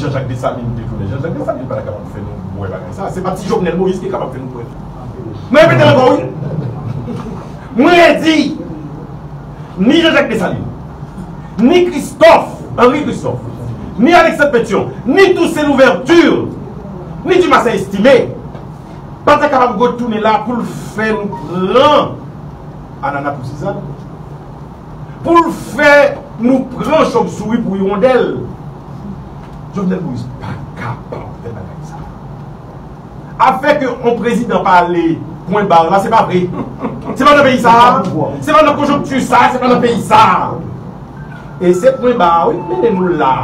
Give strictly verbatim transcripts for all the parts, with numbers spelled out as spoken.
Jean-Jacques Dessalines te tounen. Jean-Jacques Dessalines pa ta kapab fè nou wè bagay sa. Se pa ti Jovenel Moïse ki kapab fè nou wè. Mwen repete ankò, wi. Mwen di, ni Jean-Jacques Dessalines, ni Christophe, Henri Christophe, ni Alexandre Pétion, ni Toussaint Louverture, ni Dumarsais Estimé, pa ta kapab retounen la pou l fè nou pran anana pou sizàn, pou l fè nou pran chòvsouri pou iwondèl. Jovenel Moïse pa kapab fè bagay sa. Afè ke yon prezidan pale pwen ba la, se pa vre. Se pa nan peyi sa. Se pa nan konjonkti sa, se pa nan peyi sa. E se pwen ba, wi, mennen nou la.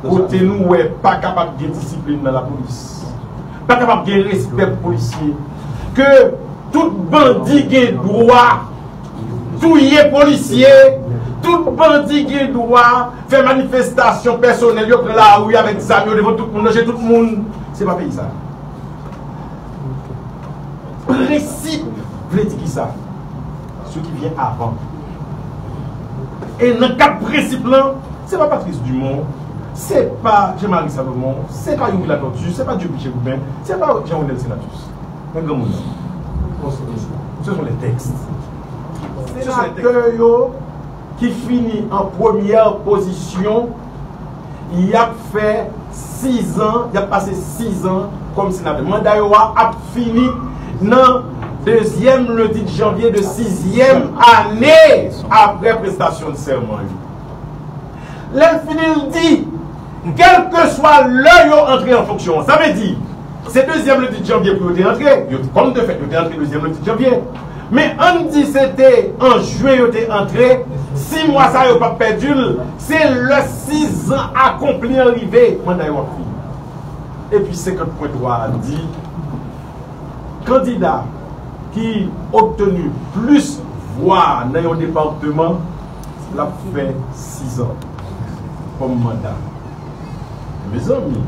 Kote nou wè pa kapab gen disiplin nan lapolis. Pa kapab gen respè pou polisye. Ke tout bandi gen dwa touye polisye. Tout bandi gen dwa fè manifestasyon pèsonèl, yo pran lari avèk zam yo devan tout moun, nan je tout moun. Se pa peyi sa. Prensip vle di ki sa? Ce qui vient avant. E nan kad prensip lan, se pa Patrice Dumont, se pa Jean-Marie Salomon, se pa Youri Latortue, se pa Dupuy Chérubin, se pa Jean Renel Senatus. Men granmoun nan. Ce sont les textes. Senatè yo ki fini an premyè pozisyon, y ap fè sizan, y ap pase sizan kòm senatè. Manda yo a ap fini nan dezyèm lendi de janvye de sizyèm ane apre prestasyon de sèman yo. Lè l fini, l di, kèlkeswa lè yo antre an fonksyon an. Sa vle di, se dezyèm lendi de janvye pou yo te antre. Yo, kòm de fèt, yo te antre dezyèm lendi de janvye. Men ann di se te an jen yo te antre, sis mwa sa yo p ap pèdi l, se lè sizan akonpli an rive, manda yo ap fini. Epi senkant pwen twa a di, kandida ki obteni plis vwa nan yon depatman, l ap fè sizan kòm manda. Mezanmi,